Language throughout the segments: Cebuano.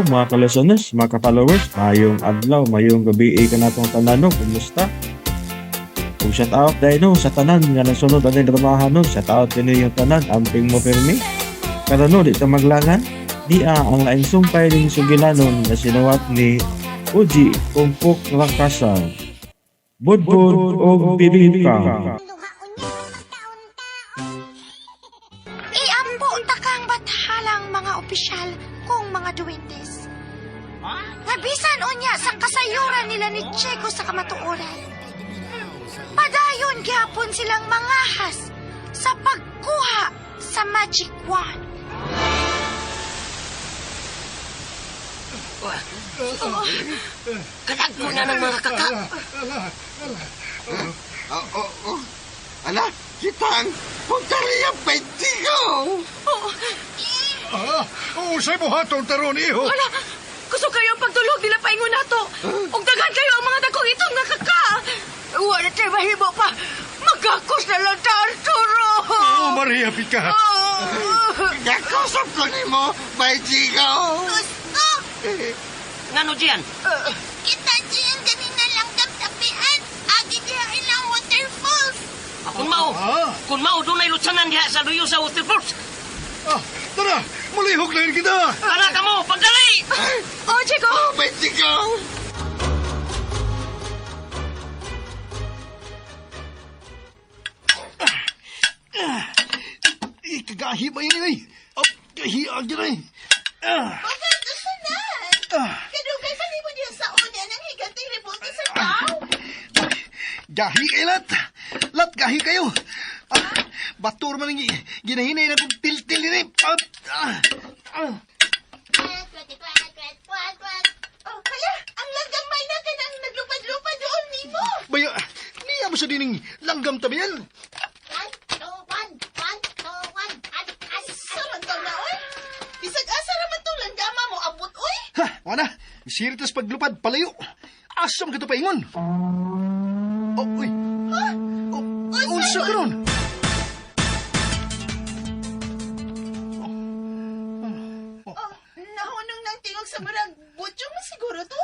mga ka-listeners, mga ka-followers, mayong adlaw, mayong gabi kanatong tanan no, kumusta? Ug shout out dahil no, sa tanan nga nasunod ani dramahan no, shout out din yung tanan, amping mo pirmi. Karon no, di ta maglangan, di ang laing sumpay ning sugilanon nga sinuwat ni Uji Pungpok Rakasa. Budbud og bibingka. Iampo takang bathalang mga opisyal kung mga duwindes. Nga bisan unya sa kasayuran nila ni Checo sa kamatuoran. Padayon gyapon silang mangahas sa pagkuha sa magic wand. Kalag ko na ng mga kaka. Oo. Ala, kitang puntaria 25. Ah, usay buhaton taron iho. Hala, kusog kayo ang pagtulog nila paingon nato. Ug daghan kayo ang mga dagkong itong nga kaka. Wala tayo mahimo pa. Magakos na lang ta, Arturo. Oo, Maria Pika. Gakusap ko nimo, 25. Gusto! Ngano diyan? Kita diyan ganina lang tapian. Agi diha ilang waterfalls. Kung mao, Ah. kung mao dunay lutsanan diha sa duyo sa waterfalls. Ah, tara, mulihok na yun kita. Tara kamo, pagdali. Oh, Chico. 25. Eh, kagahi ba yun eh? Oh, kahiag yun eh. Ah, Bakit gusto na? ah, Kadugay pa nimo diha sa una ng higanteng revolta sa tao. gahi kayo lat. Lat, gahi kayo. Ah, batur man ang ginahinay na kong til-til din eh. Ah, ah, ah. Oh, hala, ang langgang may na kanang naglupad-lupad doon nimo. Baya, niya mo sa dining langgam tabi yan. 1, 2, 1, 1, 2, 1. Asa man daw na, oy? Bisag asa raman tong langgama mo abot, oy? Ha, wala. Siritas paglupad, palayo. Asam ka to paingon. Oh, uy. Ha? Oh, Unsa unsa ka ron? Oh, nahunong ng tingog sa murag butyo mo siguro to.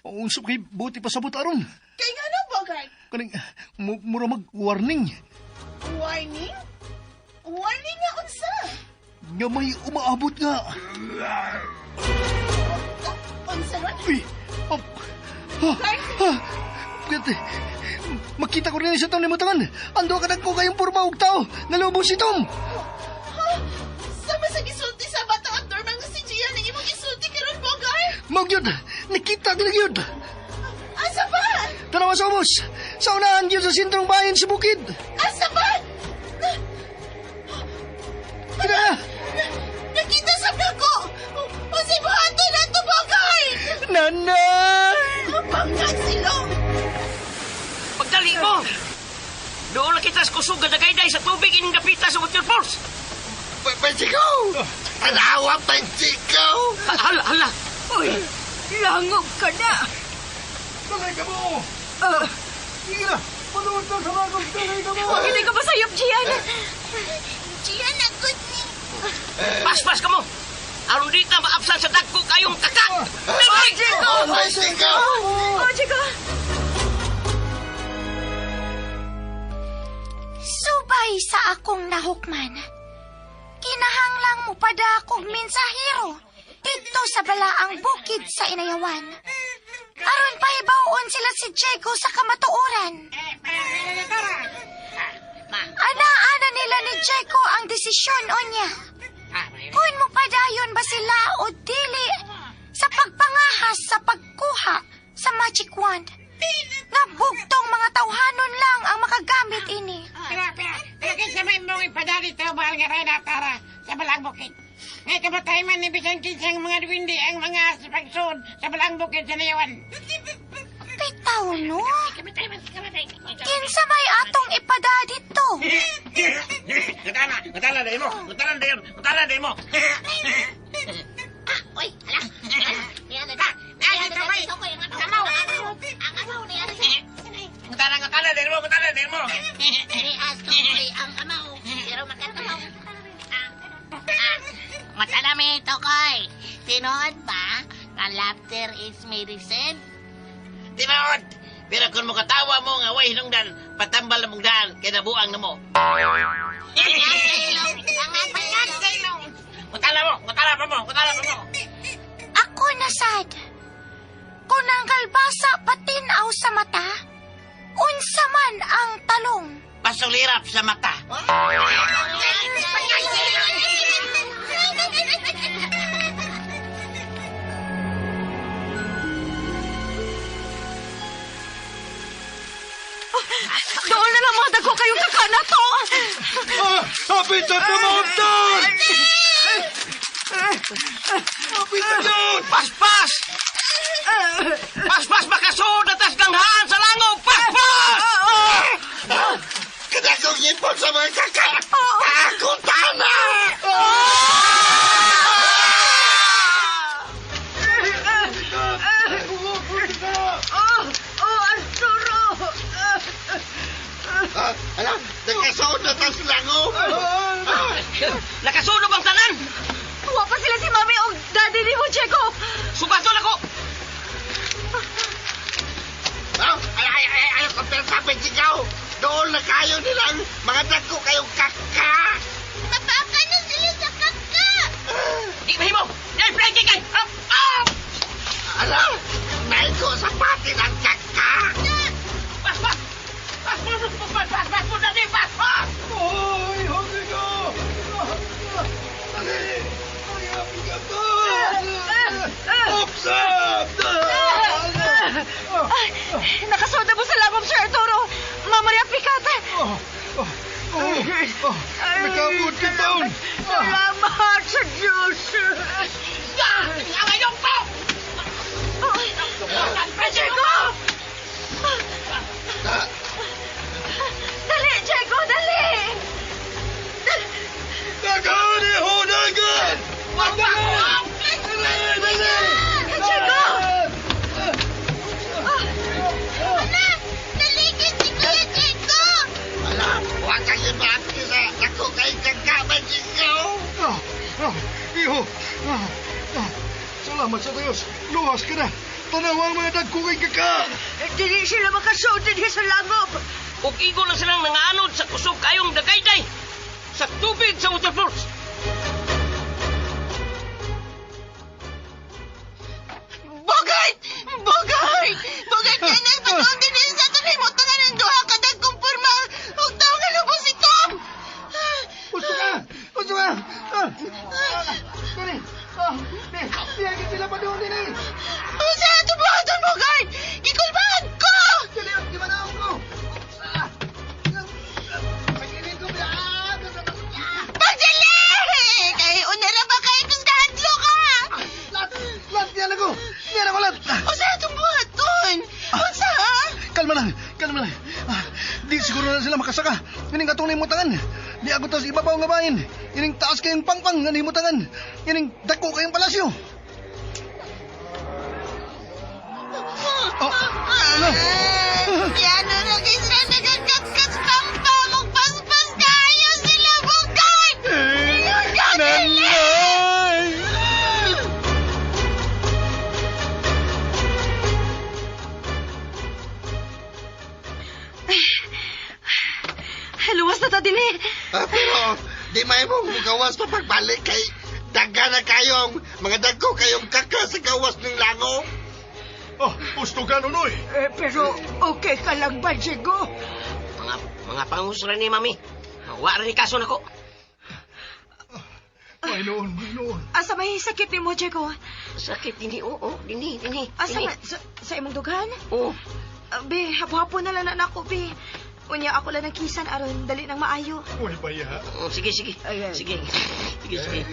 Oh, unsa kay buti pa sabot aron. Kay nga no, Bogart? Kaning mura mag warning Warning? Warning nga unsa? nga may umaabot nga. Oh, unsa ron? Uy. Oh. Ha, ha. Gati. Makita ko rin sa taong limutangan. Ando ka nagko kayong purma og tao. Nalubos si Tom. Ha? Sama sa gisulti sa bata at normal nga si Gian ang imong gisulti karon, Bogart? Mao gyud. Nakita ko na gyud. Asa ba? Tanawa sa ubos. Sa unahan gyud sa sentrong bayan sa bukid. Asa ba? Kina. Nakita sa nako! O si Buhato na to, Bogart! Nanay! Bangag silong! Pagdali mo. Doon na kita sa kusog nga dagayday sa tubig ining dapita sa waterfalls. 25. Tanawa, 25. Hala, hala. Uy, langog ka na. Dali ka mo! Sige na! Panuod na sa bagong dali ka mo! Hindi ka ba sayop, Gian? Gian, ang good ni! Paspas ka mo. Aron di ta maabsan sa dagko kayong kaka. Dali! Oh, 25. Oh, Chico. Subay sa akong nahukman. Kinahanglang mo pada akong mensahero dito sa balaang bukid sa Inayawan. Aron pahibawon sila si Diego sa kamatuoran. Ana-ana nila ni Diego ang desisyon onya. Kung mo padayon ba sila o dili sa pagpangahas sa pagkuha sa magic wand. Nga bugtong mga tawhanon lang ang makagamit ini. Pira, pira, pira kinsa may mong ipadali ito, mahal nga reyna, para sa balang bukid. Ngay kamatay man ni bisan kinsang mga duwindi ang mga sa pagsud sa balang bukid sa Nayawan. Bitaw no? Kamatay man, kamatay. Kinsa may atong ipada dito? Gutana, gutana na mo, gutana na yun, gutana na mo. Uy, hala. Yan na. Kamaw. Gutana, gutana na mo, gutana na mo. Ang amaw, pero makatamaw. Masalami, Tokoy. Tinood ba? Laughter is medicine. Tinuod! Pero kung mukatawa mo nga way hinungdan, patambal na mong daan kay nabuang na mo. Mutala mo, mutala pa mo, mutala pa mo. Ako na sad. Kung ang kalbasa patinaw sa mata, unsa man ang talong. Pasulirap sa mata. Doon na lang mga dagko kayong kaka na to. Ah, hapit sa tumawag! Hapit sa doon! Paspas! Paspas makasuod na tas ganghaan sa langob! Paspas! Kadakong ipon sa mga kaka! Takutan na! Oh, oh, Arturo! Ah, ala, nakasuod na tas langob! Nakasunog ang tanan! Wa pa sila si Mami o Daddy ni mo, Checo. Subaton ako! Ah, ay, ay, ay, ay, kumpensa, Benjigaw! Doon na kayo nilang mga dako kayong kaka! Mapaka na sila sa kaka. Di mahimo! Dahil flying kay! Up! Up! Ala, naigo sa patin ang kaka! Paspas! Paspas! Paspas! Paspas! Paspas! Paspas! Oy, hungry ko! Dali! Ay, hapit ka to! Oops up! Ay, nakasoda mo sa langob, Sir Arturo. Mama Maria Picata. Oh, oh, oh, oh, nakabot ka taon! Salamat sa Diyos. Ah! Ayaw pa! Checo! Dali, Checo, dali! Dagani, hudagan! Dali! Dali! Checo! Ala, naligid si Kuya Checo. Ala, huwag kang ibati sa dako kayong kaka, Benjigaw! Ah, ah, iho! Ah, ah, salamat sa Diyos! Luwas ka na! Tanaw ang mga dagko kay kaka! Dili sila makasuod din sa langob. Ug igo lang silang nanganod sa kusog kayong dagayday sa tubig sa waterfalls. Bogart! Bogart! Bogart, yan ang pagkaon din sa ato ni mo tangan ang duha ka dagkong porma. Ug tawo nga lubos si Tom. Gusto ka! Gusto ka! Ah, ah, dali! Ah, di, di, di sila pa doon din eh! Unsa ato buhaton, Bogart? Gikulbahan ko! Dali, di ba na ako? Ah, sa gilid ko, ah, Pagdali! Kay una ra ba kay kung kahadlo ka? Lat! Lat! Diyan ako! Diyan ako, Lat! Ah, Unsa ato buhaton? Unsa? Kalma lang! Kalma lang! Ah, di siguro na sila makasaka. Ining atong nimutangan. Di ako tas ibabaw nga bahin. Ining taas kayong pangpang nga nimutangan. Ining dako kayong palasyo. Oh, ano? Piano na kay sila nagagkatkas pangpang ug paspas kayo sila, Bogart! Nanay! Luwas na ta din eh. Ah, pero di may mong mugawas pa pagbalik kay daga na kayong mga dagko kayong kaka sa gawas ng langob. Oh, gusto ka nunoy. Eh, pero okay ka lang ba, Diego? Mga mga pangusra ni mami. Wa ra ni kaso nako. May noon, may noon. Asa may sakit ni mo, Diego? Sakit dinhi oo, dinhi dinhi. Asa dinhi. man, sa imong dughan? Oo. Ah, be, hapo-hapo na lang na nako, be. Unya ako lang nagkisan aron dali nang maayo. Uy, baya. Oo, sige sige. Ayan. Sige. Sige sige.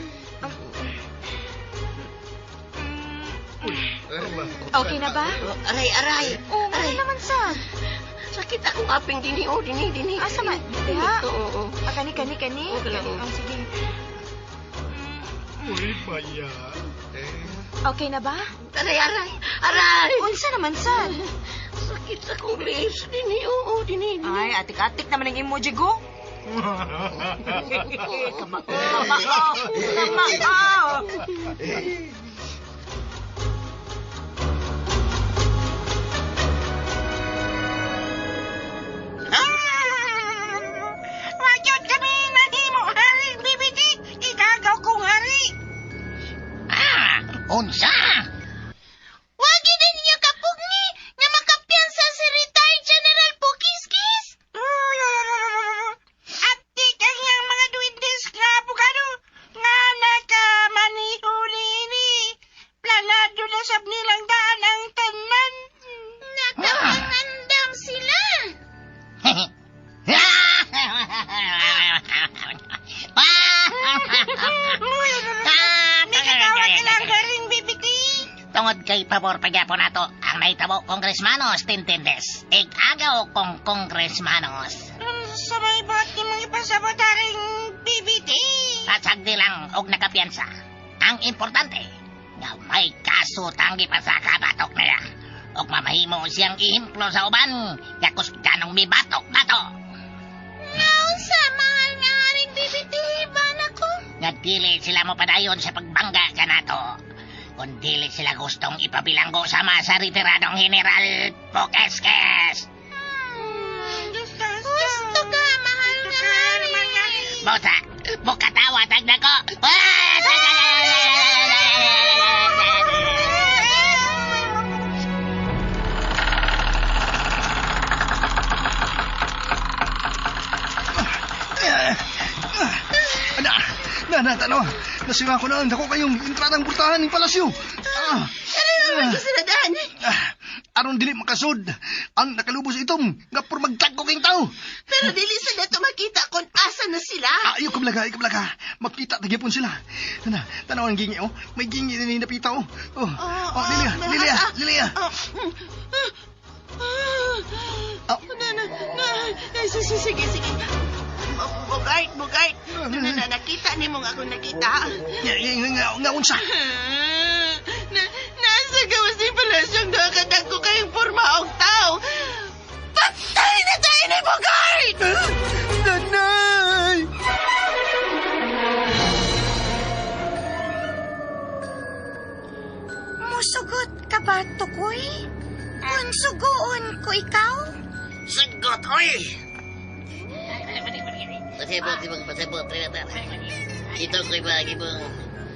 Okay na ba? Oh, Aray aray. Oo, oh, Aray. naman sa. Sakit akong aping dinhi oh, dinhi dinhi. Asa man? Diha? Oo, oo. Ah, kani, kani, kani. Okay lang. Oh, sige. Uy, baya. Okay na ba? Aray aray. Aray. Unsa naman sa? Sakit sa akong lips dinhi oo, dinhi. dinhi. Ay, atik-atik naman ang imo, Diego. Kamao, kamao, kamao. Pabor pagyapon nato ang nahitabo Kongresmanos Tintindes. Ig-agaw kong Kongresmanos. Sa may bot ni mga ipasabotaring BBT. Tatsagdi lang og nakapiyansa. Ang importante, nga may kaso tanggi pa sa kabatok niya. Og mamahimo siyang ihimplo sa uban, nga kusganong mibatok nato. Naunsa, mahal nga haring BBT, bana ko. Nga dili sila mopadayon sa pagbangga kanato. Kung dili sila gustong ipabilanggo sama sa retiradong General Pokeskes. Gusto ka, mahal nga hari. Bosa, bukatawa tagda ko. Ana, na, na, tanaw. Nasira ko na ang dako kayong entradang purtahan ng palasyo. Ah, Ano naman kasaladaan? ah, aron dili makasud ang nakalubos itom nga pur magtagko kayong tao. Pero dili sa nato makita kung asa na sila. Ah, ayaw kablaga, ayaw kablaga. Makita tagyapon sila. Tana, tanaw ang gingi, oh. May gingi din yung napita, oh. Oh, oh, Lilia, Lilia, Lilia. Oh, ah, ah. Ah. Na, na, na. Ay, sige, sige, sige. Bugart, Bugart. Na, na, na, nakita ni mo nga akong nakita. Nga, nga, nga, nga, unsa. Na, nasa gawas ni palasyong nakatag ko kayong porma og tao. Patay na tayo ni Bugart! Nanay! Musugot ka ba, Tukoy? Kung sugoon ko ikaw? Sagot, oy! Pasibot, sibot, pasibot, Ito ko'y bagay mong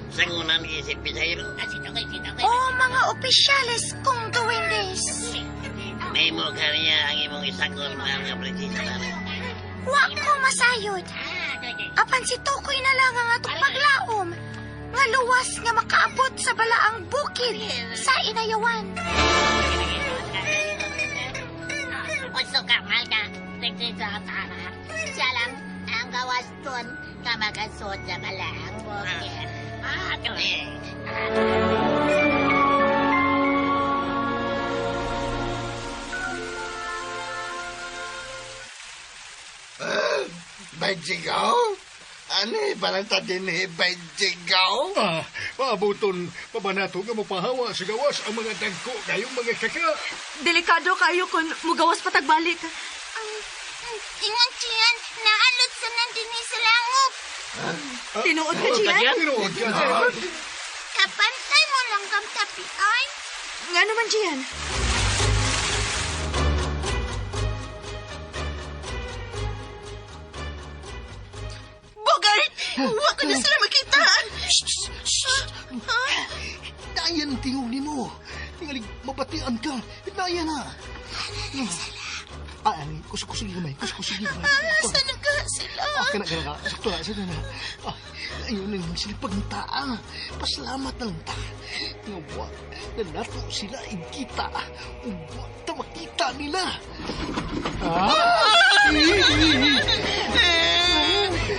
sangunan isip Bisayro. O mga opisyales kong duwendes. May mo kaniya ang imong isakol, mahal nga prinsesa tara. Wa ko masayod. Apan si Tukoy na lang ang atong paglaom. Nga luwas nga makaabot sa balaang bukid sa inayawan. Gusto ka, mahal ka, prinsesa Tara. Siya lang ang gawas doon ka makasuot sa balaang bukid. Ah, Benjigaw? Ano balanta din eh, Benjigaw? Ah, maabuton, pabanato nga mapahawa sa gawas ang mga dagko kayong mga kaka. Delikado kayo kung mugawas patagbalik. Ingon siyan, naalot sa nandini sa langop. Tinuod ka, Gian? Tinuod ka. Kapantay mo lang kam tapian. Nga naman, Gian? Bogart! Huwag ko na sila makita! Dayan ang tingog ni mo. Tingalig, mabatian ka. Dayan na. Ah, ay, kusog-kusog gamay, kusog-kusog gamay. Asa na ka sila? Ah, kana, kana, kana. Sakto na, sakto na. Ah, ayun ang silipag ng taa. Pasalamat na lang ta. Nga wa, na nato sila igkita. Ug wa ta makita nila. Ah!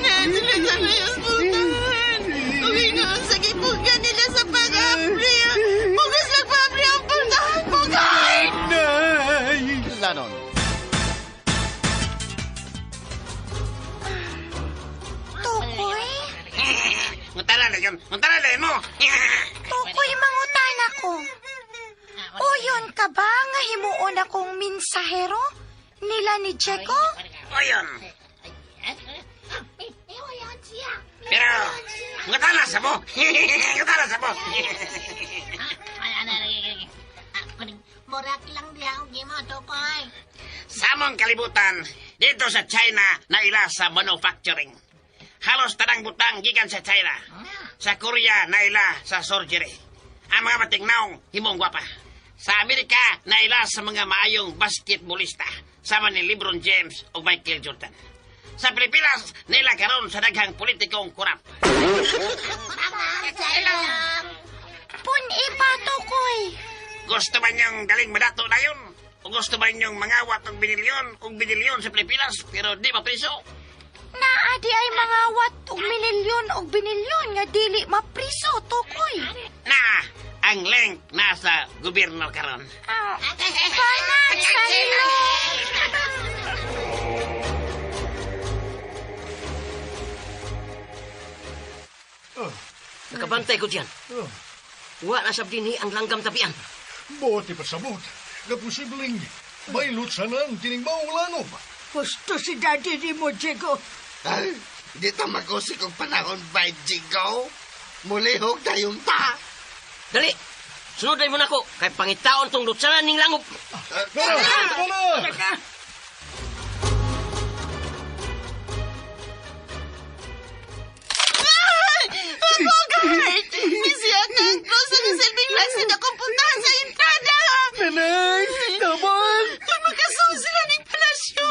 Nasila sa layas putahan. Uwi na ang sagipugan nila sa pag-apri. Bukas lang pa-apri ang putahan, Bogart! Nay! Lanon. Tukoy? Mutala na yun. Mutala na yun mo. Tukoy, mangutana ko. Uyon ka ba nga himuon akong minsahero? Nila ni Jeko? Oyon. Pero, mutala sa mo. Mutala sa mo. Murak lang diha og imo tukoy. Sa among kalibutan, dito sa China, naila sa manufacturing. Halos tanang butang gikan sa China. Sa Korea, naila sa surgery. Ang mga matignaong, himong gwapa. Sa Amerika, naila sa mga maayong basketballista. Sama ni LeBron James o Michael Jordan. Sa Pilipinas, naila karon sa daghang politikong kurap. Pun-i pa, Tukoy. Gusto ba niyong galing madato na yun? O gusto ba ninyong mangawat og binilyon og binilyon sa Pilipinas pero di mapriso? Naa di ay mga wat og mililyon og binilyon nga dili mapriso, Tukoy. Na, Ang link nasa gobyerno karon. Banat sa ilong! Nakabantay ko diyan. Wa na sab dinhi ang langgam tabian. Bote pa sabot. Na posibleng may lutsanan kining maong langob. Gusto si daddy ni mo, Diego. Ay, di ta magusik og panahon ba, Jigo? Mulihog tayong ta. Dali. Sunod mo nako kay pangitaon tong lutsanan ning langob. Tara! Tara! Bogart! Misiya ka ang cross sa misilbing lasin akong puntahan sa entrada! Nanay! Taman! Kung makasuo sila ng palasyo!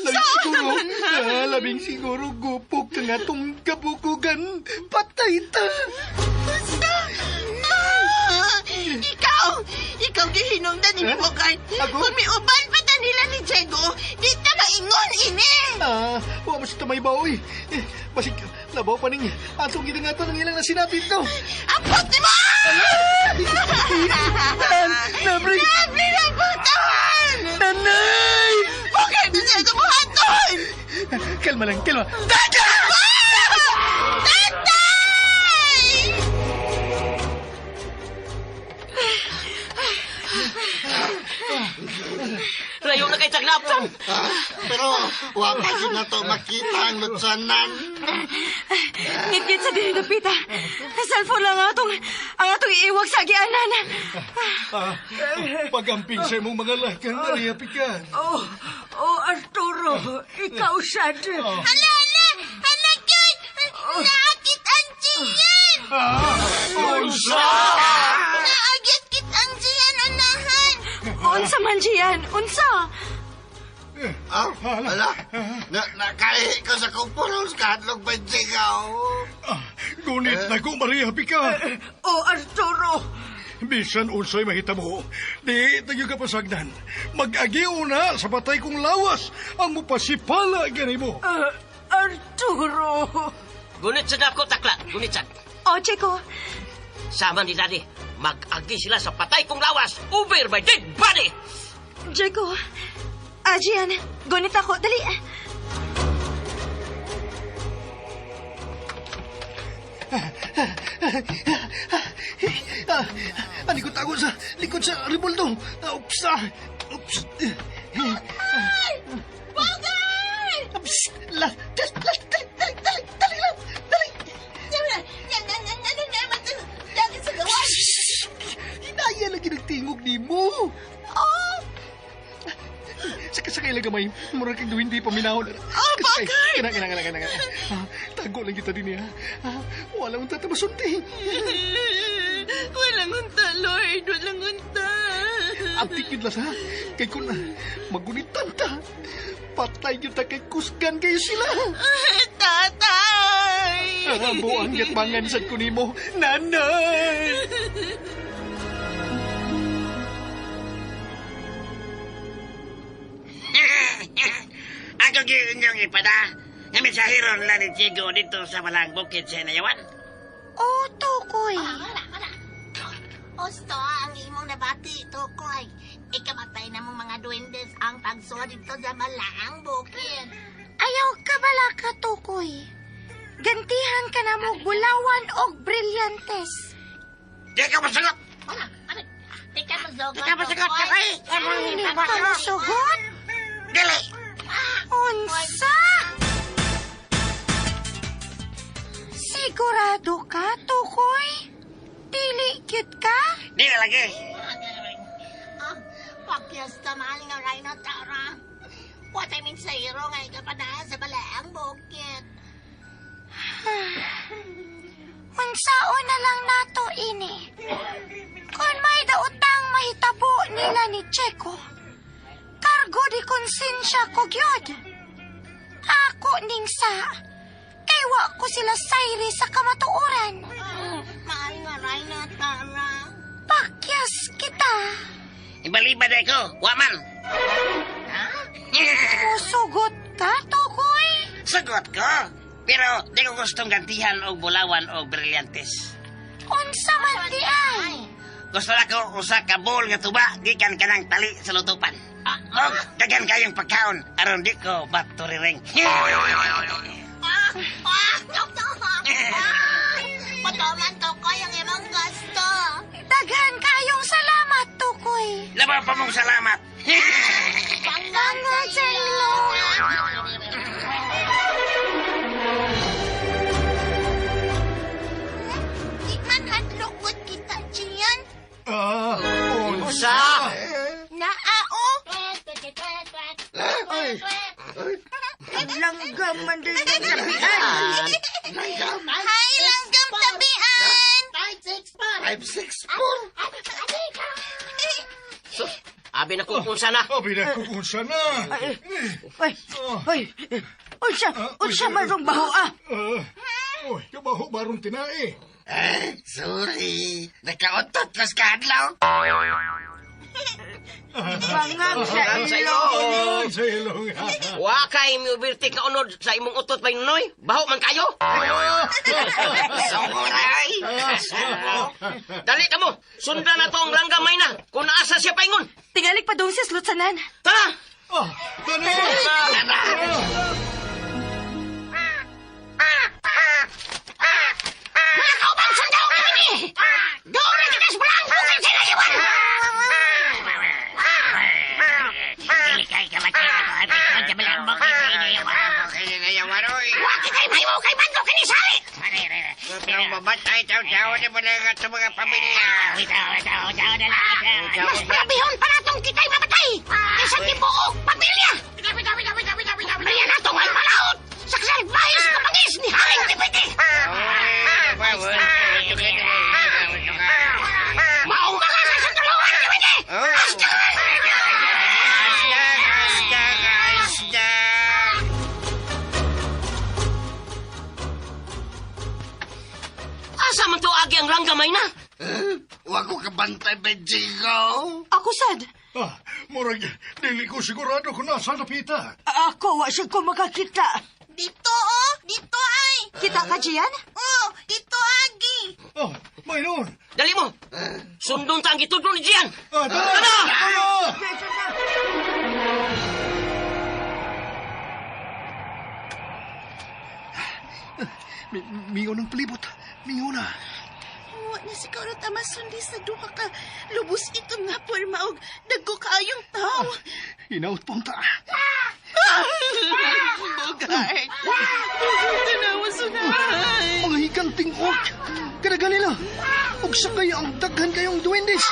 Labing siguro, labing siguro gupok ka nga tong kabukugan. Patay ta! Basta! Ah, ikaw! Ikaw gihinungdan ni Eh? Bogart! Ako? Kung may uban pa ta nila ni Diego, di ta maingon ini! Ah, wa mas ito may baoy. Eh, basig, labaw pa ning atong gidangatan ng ilang nasinapit to. Apot ni mo! Tan, nabri! Nabri na putahan! Nanay! Bogart, di siya tumuhaton! Kalma lang, kalma. Tatay! Layo na kay tagnaptan. Ah, pero wa pa gyud na to makita ang lutsanan. Ngit-ngit sa diri dapita. Cellphone lang ang atong iiwag sa agianan. Ah, pagamping sa imong mga lakan, Maria Pican. Oh, oh Arturo, ikaw sad. Hala, hala! Hala, gyud! Naakit ang Gian! Unsa! Naagit kit ang Gian, unahan! Unsa man Gian, unsa? Ah, hala. Na, nakahi ko sa kumpulong sa katlog ba, Jigo? Ah, gunit na ko, Maria Pican. Oh Arturo, Bisan unsay mahitabo, di tayo kapasagdan. Mag-agiw na sa patay kong lawas ang mupasipala ganimo. Arturo. Gunit sa dako takla, gunit sad. O, Chico, Sama ni Daddy, mag-agi sila sa patay kong lawas over my dead body. Chico. Ah, Gian, gunit ako. Dali. Ah, alikot ako sa likod sa riboldo. Ah, Oops, ah. Oops. Bogart! Oops. La, dali, dali, dali, dali, dali, dali lang, dali. Yan, yan, yan, yan, yan, yan, yan, sa gawas! Hinaya lagi nagtingog ni mo. Oh! Sa kasakay lang gamay, murag kang duwindi paminahon. Oh, Kasakay. Bogart! Kana, kana, kana, kana, kana. Ah, tago lang kita din niya. Ah, wala mong tatamasunti. Walang unta, Lord. Walang unta. Ang tikid lang ha. Kay kun magunitan ta. Patay yun ta kay kusgan kayo sila. Tatay! Ah, buang gatmangan sad ko nimo. Nanay! Ako gyud inyong ipada. Nga mensahero nila ni Diego dito sa Malang Bukid sa Inayawan. O, Tukoy. Osto ang imong nabati, Tukoy. Ikamatay na mong mga duwendes ang pagsuwa dito sa Malaang Bukid. Ayaw ka bala ka, Tukoy. Gantihan ka na mo gulawan og brilyantes. Di ka masagot! Wala, ano? Di ka mazogot, Di ka masagot, Tukoy! Hindi ka masugot? Dili! Unsa? Sigurado ka, Tukoy? Dili cute ka? Di na lagi! Ah, pakyas ka, mahal nga Rhino Tara. What I mean sa iro nga ikapadaan sa Balaang Bukid. Unsaon na lang nato ini. Kung may daotang mahitabo nila ni Checo, kargo di konsensya ko gyud. Ako ning sa, kay wa ko sila sayri sa kamatuoran. Mahal nga Rhino Tara. Pakyas kita. Ibaliba na ko, waman! Musugot ka, Tukoy? Sagot ko! Pero di ko gustong gantihan og bulawan o brilyantes. Unsa man di ay? Gusto na ko usa ka bowl nga tuba gikan kanang tali sa lutupan. Og daghan kayong pagkaon aron di ko baturiring. Pataman to ko yung imong gusto. Daghan kayong salamat, Tukoy. Labaw pa mong salamat. Pangod sa ilong. Di man hadlokot kita, Gian. Ah, Unsa? Naa, oh. Ay, Langgam man din ang tabian. langgam. Hi, langgam tabian. 5, 6, 4. So, abi na kung unsa na. Abi na kung unsa na. Ay, ay, unsa, unsa man rong baho ah. Ah, Uy, kabaho barong tinae. Eh, sorry. Nakaotot mas kaadlaw. Bangag sa Bangag sa ilong. ilong. Sa ilong. Wa kay miubirti ka unod sa imong utot pa noy. Baho man kayo. Sumuray. Dali ka mo. Sundan na to ang langgam may na. Kung naasa siya paingon. Tingalik pa doon siya slutsanan. Tara! Ah, tara. Mga kaubang sundao kami! Doon na kita sa bulang bukid sa inayawan! Wa kita'y mahimo kay Mando kinisali! Mamatay taw-taw na mo lang at mga pamilya. Mas palabihon pa natong kita'y mamatay! Kaysa tibuok pamilya! Kaya natong ay malaot sa kasalbahis na bangis ni Haring Dipiti! Maong mga sasandalawan, Dipiti! Asdan! Asdan! Asdan! Asdan! Asa man to agi ang langgamay na? Wa ko kabantay, Benjigo. Ako sad. Ah, murag, dili ko sigurado kung nasa napita. Ako, wa siya ko makakita. Dito, oh. Dito, ay. Kita ka, Gian? Oh, dito, agi. Ah, may noon. Dali mo. Sundon ta ang gitudlo ni Gian. Ah, tara! Tara! Tara! Mingaw ng palibot. Mingaw na. Wa na siguro tama sundi sa duha ka. Lubos itom nga porma og dagko kaayong tao. Hinaut pa unta. Bugay. Tanawa sunay. Mga higanting orc. Kadaga nila. Ug sakay ang daghan kayong duwendes.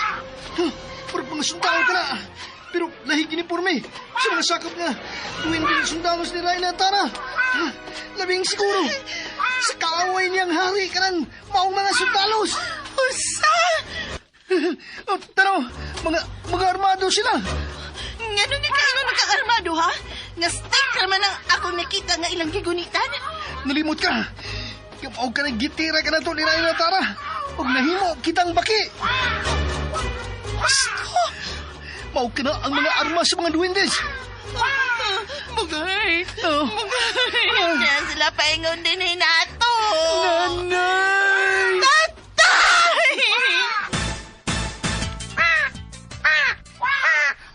Huh, Murag mga sundalo ka na. Pero lahi giniporme sa mga sakop nga duwende ng sundalos ni Raina Tara. Huh, Labing siguro. Sa kaaway niyang hari kanang maong mga sundalos. Usa! Oh, tanaw, mga armado sila. Ngano ni kayo nagkaarmado ha? Nga stick raman ang akong nakita nga ilang gigunitan. Nalimot ka. Kamaw ka ng gitira ka na to ni Raina Tara. Ug nahimo kitang baki. Gusto! Mao ka na ang mga armas sa mga duwendes. Bugay! Oh. Bugay! Yan sila paingon din hinato. Nanay! Tatay!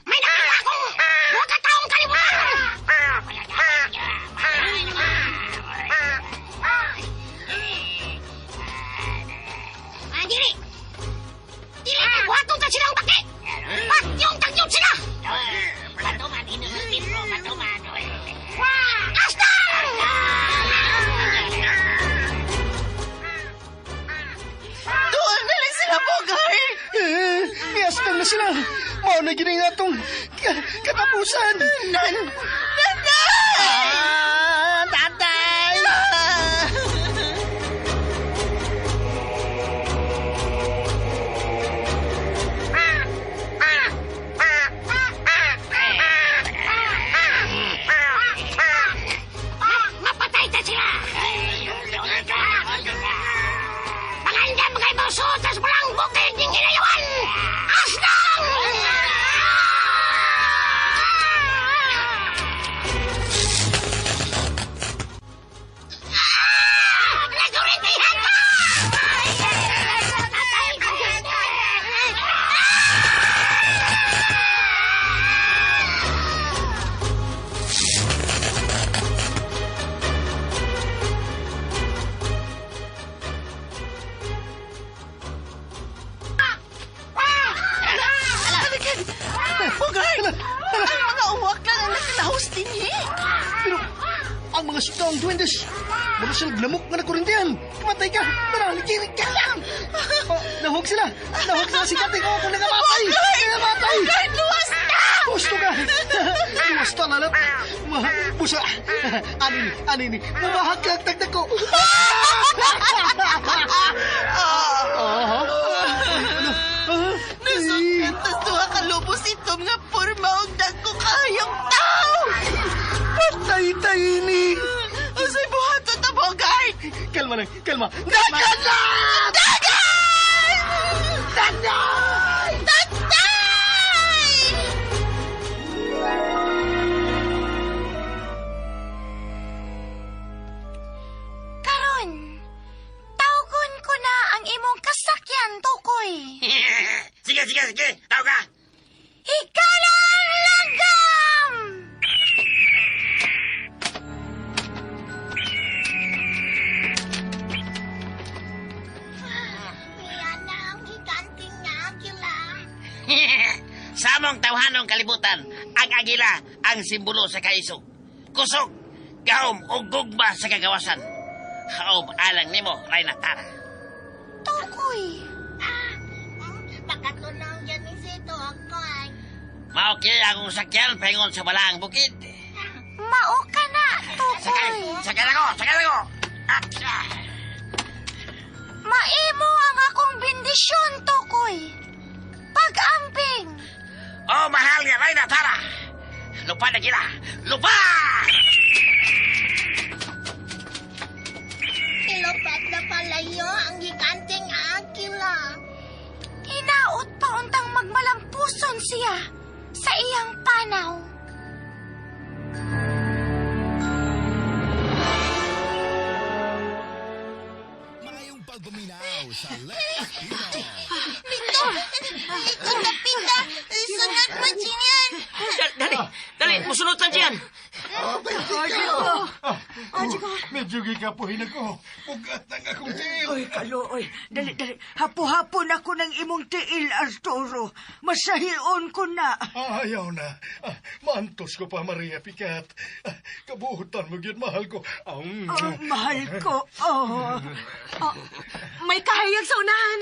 May nakita akong duha ka taong kalibutan! Ah, dili! Dili kay buhaton ta silang baki! Patyong tagyot sila! Asdang! Doon na lang sila, Bugay! Eh, Miastang na sila. Mao na gini nga atong katapusan. Nan! Nanay! Ah, tatay. Mapatay ta sila! Pangandam kay Boso, tas walang bukid ng hinayawan! Asdang! lubos dinhi. Pero ang mga sundang duwendes, mura sila lamok nga nakurintihan. Kamatay ka! Tara, likirig ka! Oh, nahog sila! Nahog sila si Kating! Oh, kung nangamatay! Nangamatay! Bogart, luwas na! Gusto ka! Luwas ta, lalat! Busa! Anini, anini! Mabahag ka ang tagdag ko! Ah, ano? Ah, Nasugtan tas duha ka lubos itom nga porma og dagko kayong tao. Patay tayo ni! Usay buhaton ta, Bogart! Kalma lang, kalma. Dagan na! Dagan! Tatay! Tatay! Karon, tawgon ko na ang imong kasakyan, Tukoy. Sige, sige, sige. Tao ka. Hikalang langgam! Yan na ang higanting nga agila. Sa among tawhanong kalibutan, ang agila ang simbolo sa kaisog. Kusog, gahom o gugma sa kagawasan. Haom alang nimo, Reyna Tara. Tukoy, Ah, makatulong yan ni si Tukoy. Mao kini akong sakyan paingon sa balaang bukid. mao ka na, Sakay, Tukoy. sakay ako, sakay ako. Ah, ah. Maimo ang akong bendisyon, Tukoy. Pag-amping, Oh, mahal nga Reyna Tara. Lupad na gila. Lupad! Nilupad na palayo ang higanting agila. hinaot pa untang magmalampuson siya sa iyang panaw. Maayong pagpaminaw sa Let's Pino. Dito! Likod na pinta! Sunod pa yan! Dali, dali, musunod lang siyan. Medyo gikapuhin ako. Bugat ang akong tiil. Oy, kaluoy. Dali, dali. Hapo-hapon ako ng imong tiil, Arturo. Masahion ko na. Ah, ayaw na. Ah, maantos ko pa, Maria Picat. Ah, kabuhutan mo gyud, mahal ko. Ang Oh, mahal ko. Oh. May kahayag sa unahan.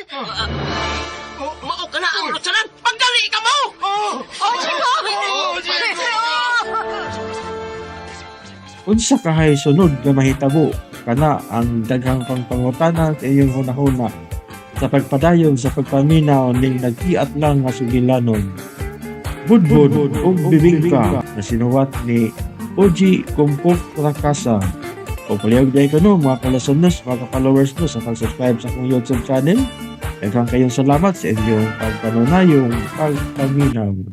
Mao ka na ang lutsanan. Pagdali ka mo! Oh! Oh, Chico! Oh, Chico! Unsa kahay sunod nga mahitabo kana ang daghang pangpangutana sa inyong hunahuna sa pagpadayon sa pagpaminaw ning nagkiat lang nga sugilanon. Budbud ug bibingka na sinuwat ni Oji Kumpok Rakasa. O palihog dahil kano mga kalasanos, mga followers no sa pag-subscribe sa akong YouTube channel. Daghang kayong salamat sa inyong pagpanunayong pagpaminaw.